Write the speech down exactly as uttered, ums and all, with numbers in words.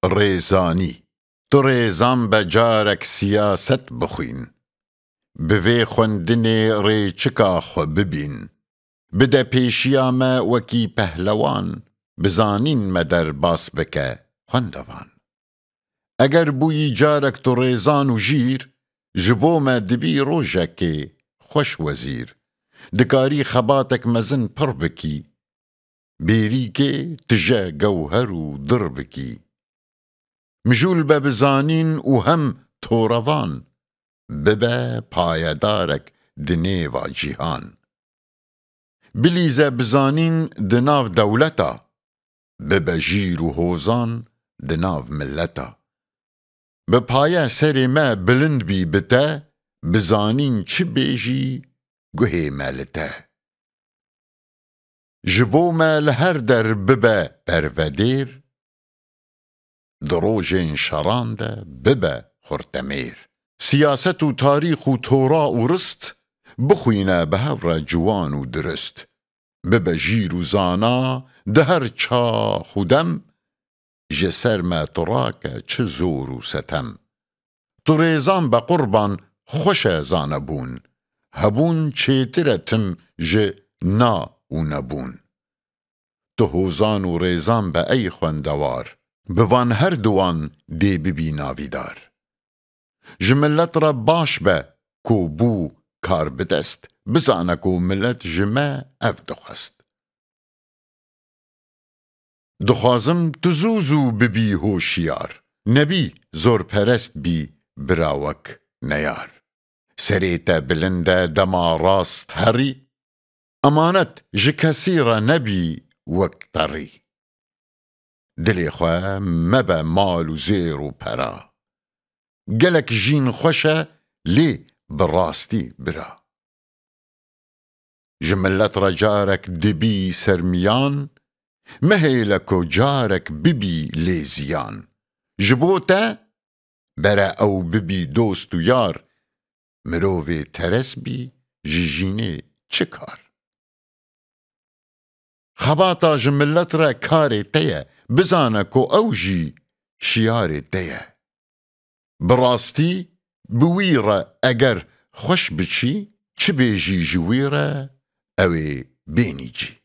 Rêzanî. Tu rêzan be carek siyaset bixwîn. Bi vê xwendinê rêçika xwe bibîn. Bide pêşiya me wekî pehlewan, bi zanîn me derbas bike, xwendevan. Eger bûyî carek tu rêzan û jîr, ji bo me dibî rojekê xweş wezîr. Dikarî xebatek mezin pir bikî. Bêrîkê tije gewher û dir bikî. Mijûl be bi zanîn û hem torevan, bibe payedarek di nêva cîhan. Bilîze bi zanîn di nav dewleta, bibe jîr û hozan di nav mileta. Bi paye serê me bilind bî bi te, bi zanîn çi bêjî, guhê me li te. Ji bo me li her der bibe bervedêr, di rojên şeran de bibe xurtemêr. Siyaset û tarîx û tora û rist, bixwîne bi hev re ciwan û dirist. Bibe jîr û zana di her çax û dem, ji ser me tu rake çi zor û setem. Tu rêzan be qurban, xweş e zanebûn. Hebûn çêtir e tim ji na û nebûn. Tu hozan û rêzan be ey xwendewar, bi van her duwan dê bibî navîdar. Ji milet re baş be ku bû kar bi dest, bizane ku milet ji me ev dixwest. Dixwazim tu zû zû bibî hoşiyar, nebî zorperest bî bira wek neyar. Serê te bilind e dema rast herî, emanet ji kesî re nebî wek terî. Dilê xwe mebe mal û zêr û pera. Gelek jîn xweş e, lê bi rastî bira. Ji milet re carek dibî sermiyan, mehêle ku carek bibî lê ziyan. Ji bo te bere ew bibî dost û yar, mirovê teres bî ji jînê çi kar? Xebata ji milet re karê te ye, bizane ku ew jî şiyarê te ye. Bi rastî, bi wî re eger xweş biçî, çi bêjî ji wî re, ew ê bênî cî.